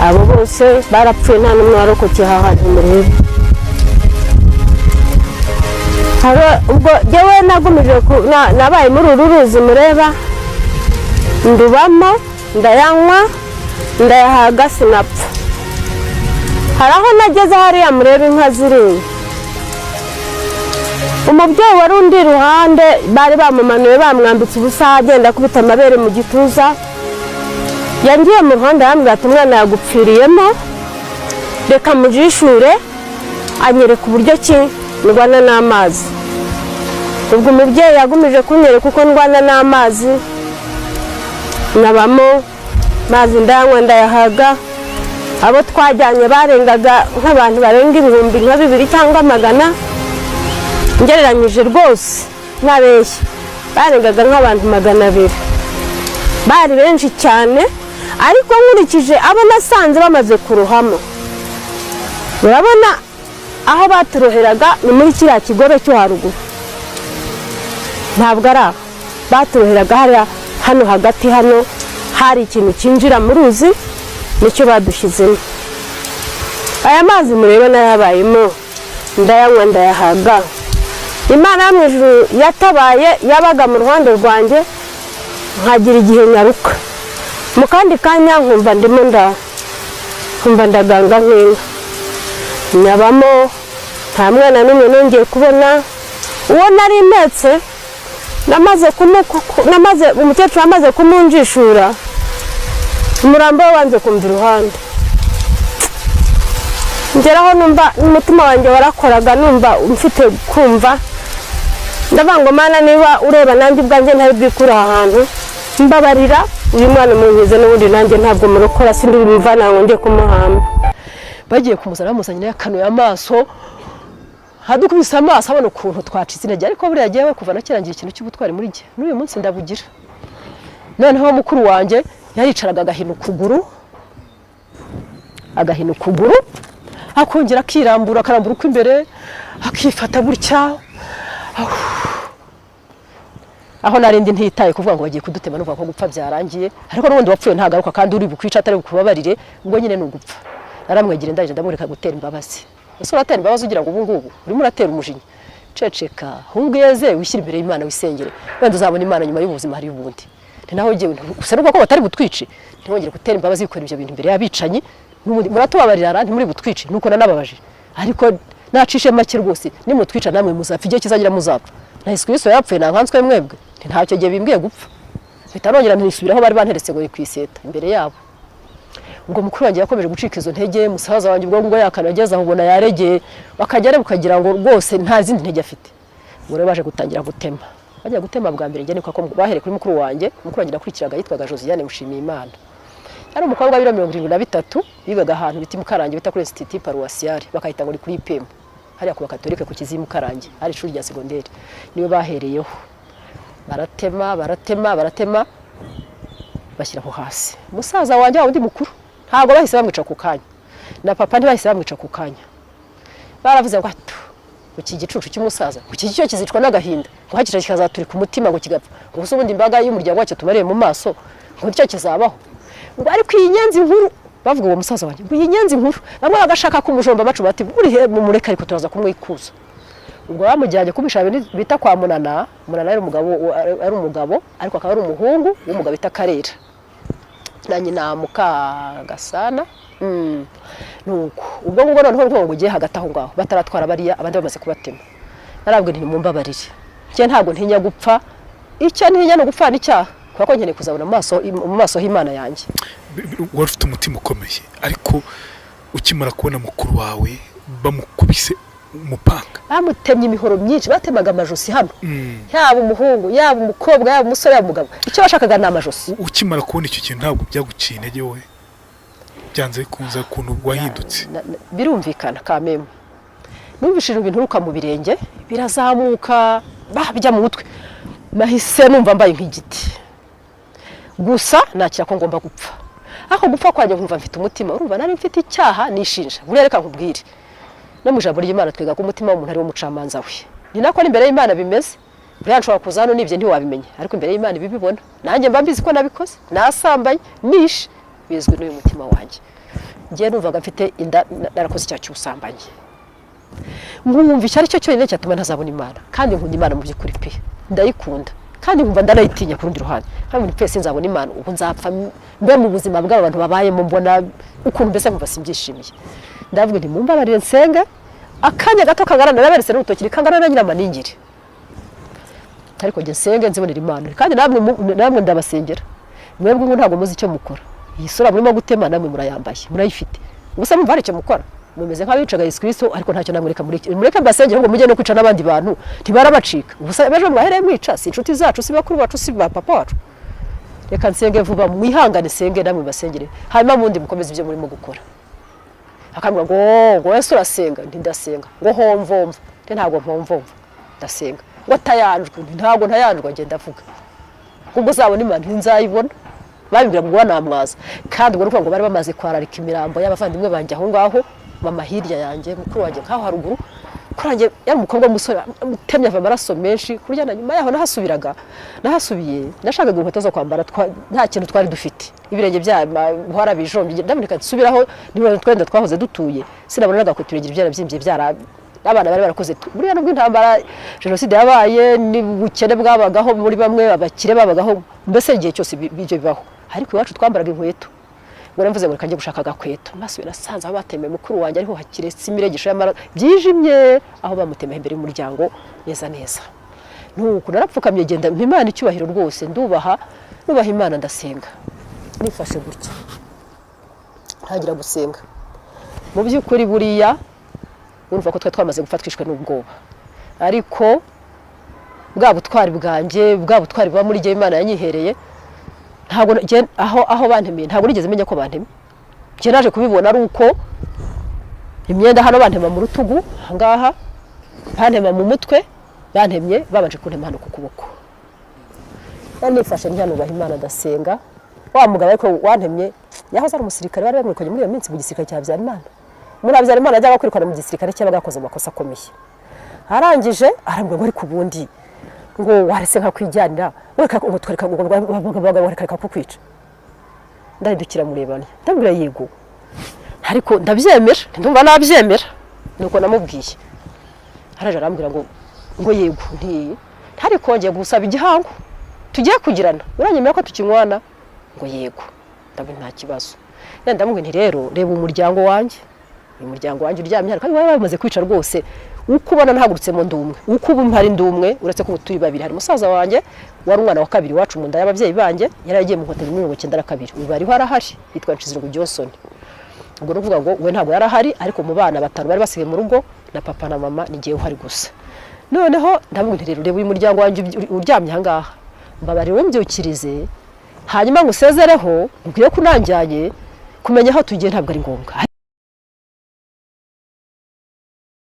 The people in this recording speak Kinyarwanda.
Abo bose barapfuye, nta n'umwe warokokeye aha hantu mureba. Hari ubwo jyewe nagumije nabaye muri uru ruzi mureba, ndubamo, ndayanywa, ndayahaga, sinapfa. Hari aho nageze hariya mureba inka ziriya, umubyeyi wari undi iruhande bari bamumanuye, bamwambitse ubusa, agenda akubita amabere mu gituza. Yangiye mu ruhande arambwira ati: "Umwana yagupfiriyemo, reka mujishure." Anyereka uburyo ki ndwana n'amazi. Ubwo umubyeyi yagumije kunyereka uko ndwana n'amazi, nabamo mazi, ndayanywa, ndayahaga. Abo twajyanye barengaga nk'abantu barenga 2000 cyangwa 100, ngereranyije rwose ntabeshya, barengaga nk'abantu 200, bari benshi cyane. Ariko nkurikije abo nasanze bamaze kurohamo, urabona aho baturoheraga ni muri kiriya kigobe cyo haruguru, ntabwo ari aho baturoheraga. Hariya hano hagati, hano hari ikintu cyinjira mu ruzi, nicyo badushyizemo. Aya mazi mureba nayabayemo, ndayanywa, ndayahaga. Imana yo mu ijuru yatabaye, yabaga mu ruhande rwanjye, nkagira igihe nyaruka, mu kandi kanya nkumva ndimo nkumva ndaganga nk'inka. Nyabamo, nta mwana n'umwe nongeye kubona. Uwo nari mpetse namaze, umukecuru amaze kumunjishura, umurambo we wanze kumva iruhande. Ngeraho numva umutima wanjye warakoraga, numva mfite kumva, ndavuga ngo: "Mana, niba ureba nanjye ubwanjye ntari bwikure aha hantu, mbabarira uyu mwana munkize, n'ubundi nanjye ntabwo murokora, sindi bimuvana ngo njye kumuhamba." Bagiye kumuzana, bamuzanye nayo akanuye amaso, hadukubise amaso, abona ukuntu twacitse intege. Ariko buriya jyewe kuva na kera ngira ikintu cy'ubutwari muri jye, n'uyu munsi ndabugira. Noneho mukuru wanjye yaricaraga agahina ukuguru, agahina ukuguru, akongera akirambura, akarambura uko imbere, akifata gutya. Aho narindi ntitaye kuvuga ngo bagiye kudutema, nuvuga ko gupfa byarangiye, ariko n'ubundi wapfuye ntagaruka, kandi uri bukwica atari bukubabarire, ubwo nyine ni ugupfa. Naramwegera, ndangije ndamureka gutera imbabazi. Ese uratera imbabazi ugira ngo ubu ngubu urimo uratera umujinya? Ceceka, ahubwo yeze wishyire imbere y'Imana, wisengere, wenda uzabona Imana nyuma y'ubuzima hari ubundi. Ni naho jyewe usa n'ubwo ko batari butwice, ntiwongere gutera imbabazi, bikora ibyo bintu imbere y'abicanyi. N'ubundi muratubabarira, ntimuri butwice. Nuko nanababaje, ariko nacishe make rwose, nimutwica namwe muzapfa, igihe kizagira muzapfa. Na Yesu Kristo yarapfuye, nta nkanswe mwebwe. Nti ntacyo gihe bimbwiye gupfa. Mpita nongera ntisubiraho bari banteretse ngo ni ku iseta imbere yabo. Ubwo mukuru wanjye yakomeje gucika izo ntege, musaza wanjye ubwo ngubwo yakana ageze aho ubona yaregeye, bakajya areba ukagira ngo rwose nta zindi ntege afite. Ubwo rero baje gutangira gutema. Bajya gutema bwa mbere, njye niko ko bahereye kuri mukuru wanjye. Mukuru wanjye nakurikiraga yitwaga Josiane Mushimiyimana, yari umukobwa w'ibiro 73, yigaga ahantu bita Mukarange, bita kuri Institut Paroissiale, bakahita ngo ni kuri IPM, hariya ku Bakatolike ku Kizimu Mukarange, hari ishuri rya segonderi. Niwe bahereyeho, baratema, baratema, baratema, bashyira aho hasi. Musaza wanjye wa wundi mukuru ntabwo bahise bamwica ku kanya, na papa ntibahise bamwica ku kanya. Baravuze ngo: "Atu iki gicucu cy'umusaza, ngo iki cyo kizicwa n'agahinda, ngo hakira kikazaturika umutima ngo kigapfa, ngo gusa ubundi imbaga y'umuryango wacyo tumariye mu maso, ngo nicyo kizabaho." Ngo ariko iyi nyenzi nkuru, bavuga uwo musaza wanjye, ngo iyi nyenzi nkuru, bamwe bagashaka kumujomba bacu, bati: "Buri mumureka, ariko turaza kumwikuza." Ubwo bamujyanye kumisha bita kwa Munana. Munana yari umugabo, ari umugabo ariko akaba ari umuhungu w'umugabo bita Karera na nyina Mukagasana. Nuko ubwo ngubwo noneho ngo ugiye hagati aho ngaho bataratwara bariya abandi bamaze kubatema, narabwe nti: "Mumbabarire, njye ntabwo ntinya gupfa, icyo ntinya ni ugupfana icyaha, kubera ko nkeneye kuzabona mu maso h'Imana yanjye." Wari ufite umutima ukomeye, ariko ukimara kubona mukuru wawe bamukubise umupanga, bamutemye imihoro myinshi, batemaga amajosi hano, yaba umuhungu, yaba umukobwa, yaba umusore, yaba umugabo, icyo bashakaga ni amajosi. Ukimara kubona icyo kintu, ntabwo byaguciye intege wowe? Byanze bikunze ukuntu wahindutse. Birumvikana kameme, numvise ibintu binturuka mu birenge birazamuka bijya mu mutwe, nahise numva mbaye nk'igiti gusa, nakira ko ngomba gupfa. Ariko gupfa kwanjye nkumva mfite umutima, urumva nari mfite icyaha nishinja. Buriya reka nkubwire, no mu ijambo ry'Imana twiga ko umutima w'umuntu ari wo mucamanza we, ni nako n'imbere y'Imana bimeze. Buriya nshobora kuza hano nibye ntiwabimenya, ariko imbere y'Imana ibibibona. Nanjye mba mbizi ko nabikoze, nasambaye, nishe, bizwi n'uyu mutima wanjye. Ngiye numvaga mfite inda, narakoze icyaha cy'ubusambanyi, nkumva icyo ari cyo cyonyine cyatuma ntazabona Imana. Kandi nkunda Imana mu by'ukuri pe, ndayikunda, kandi nkumva ndanayitinya ku rundi ruhande. Kandi pe, sinzabona Imana, ubu nzapfa mbe mu buzima bw'aba bantu babayemo, mbona ukuntu mbese nkumva simbyishimiye. Ndavuga nti: "Mumbabarire nsenge akanya gato kangana," naraberetse n'urutoki, "kangana na nyiramaningiri, ariko njye nsenge nzibonera Imana. Kandi namwe namwe ndabasengera. Mwebwe ubu ntabwo muzi icyo mukora. Iyi sura murimo gutema namwe murayambaye, murayifite. Ubusa mumva hari icyo mukora? Mumeze nk'abicaga Yesu Kristo, ariko ntacyo namwe. Reka mureke, mureke mbasengere, ahubwo mujye no kwica n'abandi bantu ntibarabacika. Ubusa ejo mwahereye mwica, si inshuti zacu, si bakuru bacu, si ba papa wacu. Reka nsenge vuba, mwihangane senge, namwe mbasengere, hanyuma mundi mukomeze ibyo murimo gukora." Akambwira ngo wese urasenga? Nti: "Ndasenga." Ngo: "Homvomva?" Nti: "Ntabwo mpomvomva, ndasenga." Ngo: "Atayanjwe?" Nti: "Ntabwo ntayanjwe, ngenda avuga." Ubwo uzabona Imana? Ntinzayibona. Babibwira ngo namwaza. Kandi ubwo ni ukuvuga ngo bari bamaze kwararika imirambo y'abavandimwe banjye aho ngaho, mama hirya yanjye, mukuru wanjye nk'aho haruguru. Mukuru wanjye yari umukobwa w'umusore, amutemye ava amaraso menshi kurya. Na nyuma yaho nahasubiraga, nahasubiye nashakaga inkweto zo kwambara, nta kintu twari dufite, ibirenge byahora bijombye. Ndaboneka nsubiraho niba twenda twahoze dutuye, sinabona n'agakweto, ibirenge byarabyimbye, byara abana bari barakoze buriya. Nubwo intambara, jenoside yabaye, n'ubukene bwabagaho muri bamwe, abakire babagaho, mbese igihe cyose ibyo bibaho, ariko iwacu twambaraga inkweto. Ubwo mvuze ngo reka njye gushaka agakweto, mbasubiye nasanze aho batemeye mukuru wanjye ariho hakiretse imiregesho y'amaraso byijimye, aho bamutemeye imbere y'umuryango neza neza. Nuko narapfukamye, genda mpa Imana icyubahiro rwose, ndubaha, nubaha Imana, ndasenga nifashe gutya, ntangira gusenga. Mu by'ukuri buriya urumva ko twari twamaze gupfa, twishwe n'ubwoba, ariko bwa butwari bwanjye, bwa butwari buba muri jye Imana yanyihereye, ntabwo aho bantemeye ntabwo nigeze menya ko bantemye. Njye naje kubibona ari uko imyenda hano bantema mu rutugu, ahangaha bantema mu mutwe, bantemye, babanje kuntema hano ku kuboko. Nari nifashe ntyanubaha Imana, ndasenga. Wa mugabo ariko wantemye yahoze ari umusirikare, bari bamwirukanye muri iyo minsi mu gisirikare cya Habyarimana. Muri Habyarimana yajyaga kwirukana mu gisirikare cyabaga yakoze amakosa akomeye. Arangije arambwira ngo: "Ariko ubundi ngo waretse nkakwijyanira, reka ngo twereka ngo reka kukwica." Ndahindukira murebane, ndabwira: "Yego, ariko ndabyemera, ndumva nabyemera." Nuko namubwiye. Araje arambwira ngo: "Yego." Nti: "Ariko ngiye gusaba igihango tugiye kugirana, uranyemera ko tukinywana?" Ngo: "Yego." Ndabona nta kibazo. Ndamubwira nti: "Rero reba umuryango wanjye, uyu muryango wanjye uryamye hano, kandi bari bamaze kwica rwose. Uko ubona nahagurutsemo ndi umwe, uko ubu mpari ndi umwe, uretse ko ubu turi babiri. Hari musaza wanjye wari umwana wa kabiri wacu mu nda y'ababyeyi banjye, yari yagiye mu nkotanyi muri 92, ubu ariho arahari, yitwa Nshizirungu Johnson. Ubwo ni ukuvuga ngo we ntabwo yari ahari, ariko mu bana batanu bari basigaye mu rugo na papa na mama, ni jyewe uhari gusa. Noneho ndamubwira nti: 'Rero reba uyu muryango wanjye uryamye aha ngaha, mbabarire umbyukirize, hanyuma ngusezereho, ubwire ko unanjyanye. Kumenya aho tugiye ntabwo ari ngombwa.'"